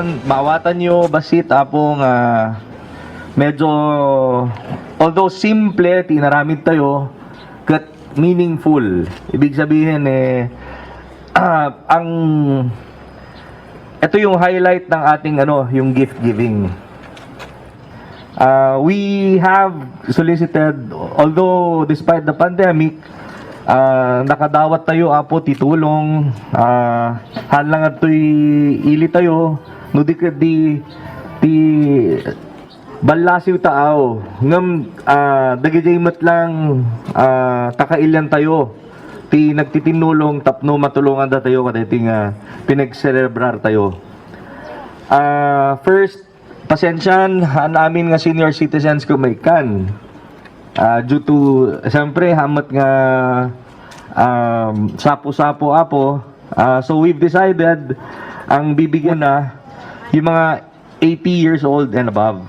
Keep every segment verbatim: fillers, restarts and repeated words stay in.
Maawatanyo bassit, Apo, nga medyo, although simple ti inaramid tayo, ket meaningful. Ibig sabihin, eh, ang, ito yung highlight ng ating, ano, yung gift giving. Ah, we have solicited, although despite the pandemic, ah, nakadawat tayo, Apo, ti tulong, ah, haan lang adtoy ili tayo, no di ket di, ti ballasiw taaw, ngem, ah, dagijay met lang, ah, kakailian tayo, ti nagtitinnulong tapno matulongan datayo kadaytoy nga pinagselebrar tayo. Ah, first, Pasensiaan amin nga senior citizens ket maikkan. Ah, due to, siyempre, hamet nga, um, sapo-sapo, Apo. Ah, so we've decided ang bibigyan na yung mga eighty years old and above.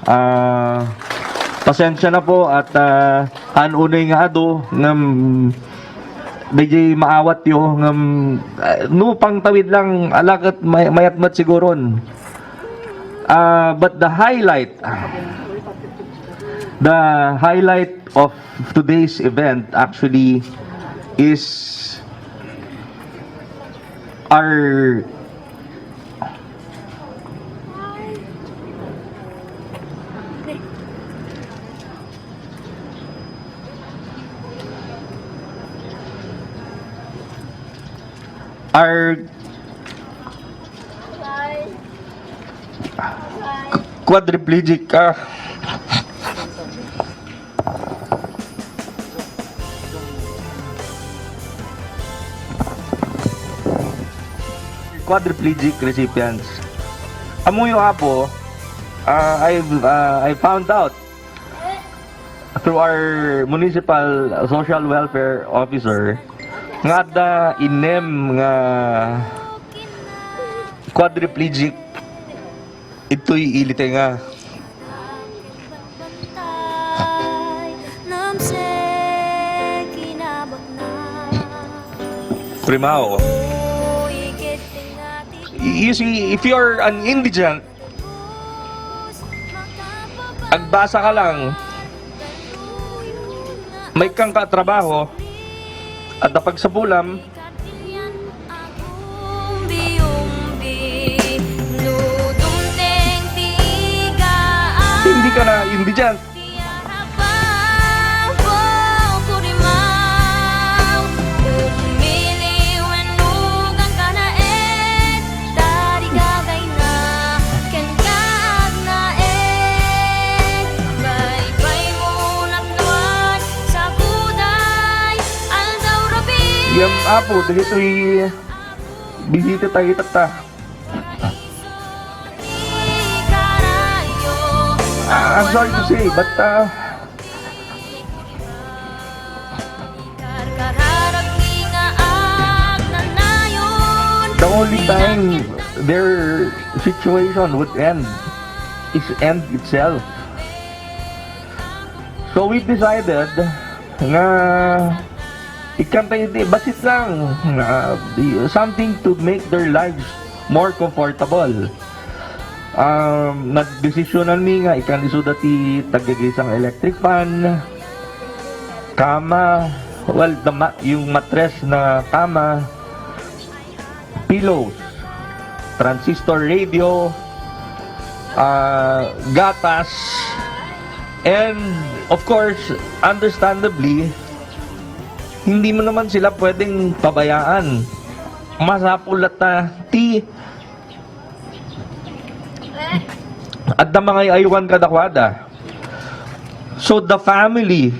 Ah, pasensya na po at, ah, haan unay nga adu ngem dayjay maawatyo ngem, ah, no pangtawid lang, ala ket may-, mayat met siguron. Ah, but the highlight, the highlight of today's event actually is our our quadriplegic, ah, quadriplegic recipients. Ammoyo, Apo, ah, I, ah, I found out through our municipal social welfare officer nga adda innem nga quadriplegic itoy ilite nga. Primao. You see, if you're an indigent, agbasa ka lang, maikkan ka trabaho, adda pagsapulam, hindi ka na indigent. Ngem, Apo, dagitoy bisita tayo tatta. Ah, I'm sorry to say, but, uh, the only time their situation would end is end itself. So we decided nga ikkan tayo ti bassit lang, nga di, something to make their lives more comfortable. Um, nagdesisyonan mi nga ikkan isuda ti tagigisang electric fan, kama, well, the ma-, yung matres na kama, pillows, transistor radio, ah, gatas, and of course, understandably, hindi mo naman sila pwedeng pabayaan. Masapul latta ti adda mangay-aywan kadakuada. So the family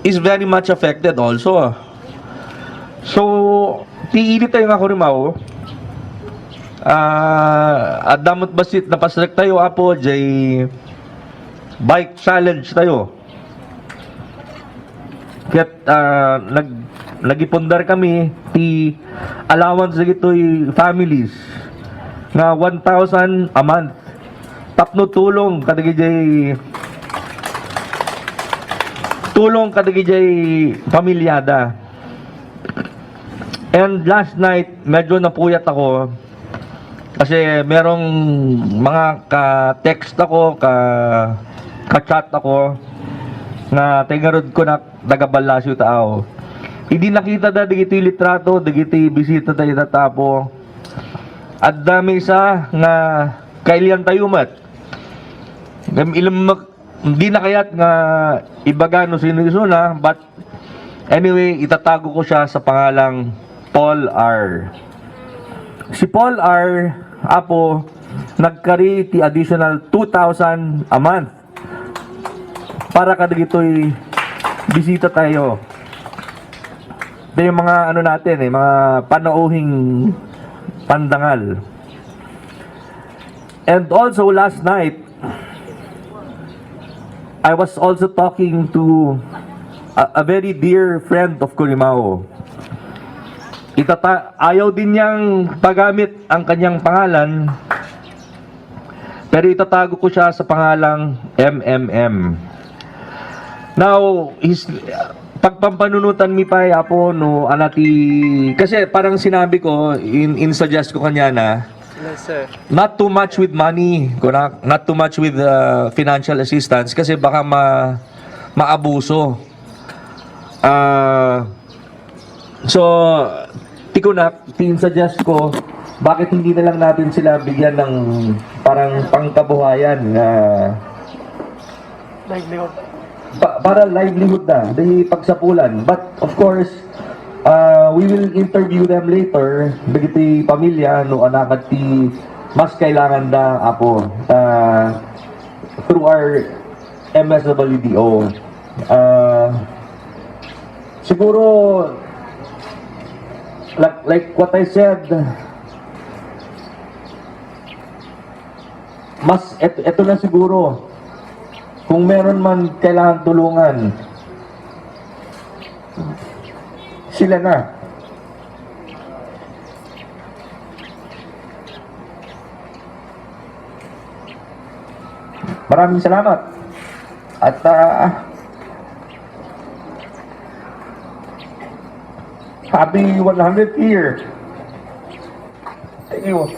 is very much affected also. So, ti ili tayo nga Kurimaw, ah, adda met bassit napasrek tayo, Apo, jay bike challenge tayo. Ket, ah, nag-, nagipundar kami ti allowance dagitoy families nga one thousand a month tapno tulong kadagijay, tulong kadagijay pamilyada. And last night, medyo napuyat ako. Kasi merong mga ka-text ako, ka, ka-chat ako, nga tay ngarud ko na taga Ballasio tao. Idi nakita da dagiti litrato, dagiti bisita tayo tatapo. Adda maysa nga kailian tayo met. Ngem ilemmek, di na kayat nga ibaga no sino isuna, but anyway, itatago ko siya sa pangalang Paul R. Si Paul R, Apo, nagkari ti additional two thousand a month para kadagitoy bisita tayo. Ito yung mga ano natin eh, mga panauhing pandangal. And also last night, I was also talking to a, a very dear friend of Cunimao. Itata ayaw din niyang pagamit ang kanyang pangalan, pero itatago ko siya sa pangalang M M M. Now, his, pagpampanunutan mi pa, Apo, no, anati, kasi parang sinabi ko, in, in suggest ko kanya na, Yes, sir. Not too much with money, kunak, not too much with uh, financial assistance kasi baka ma maabuso. Ah, so, ti kunak, ti in suggest ko, bakit hindi na lang natin sila bigyan ng parang pangkabuhayan na Livelihood. Pa, para livelihood na, di pagsapulan. But of course, uh, we will interview them later. Dagiti pamilya, no, anak ti mas kailangan da, Apo, uh, through our M S W D O. Uh, siguro, like, like what I said, mas, et, eto na siguro, kung meron man kailangan tulungan, sila na. Maraming salamat. At uh, happy one hundred year. Thank you.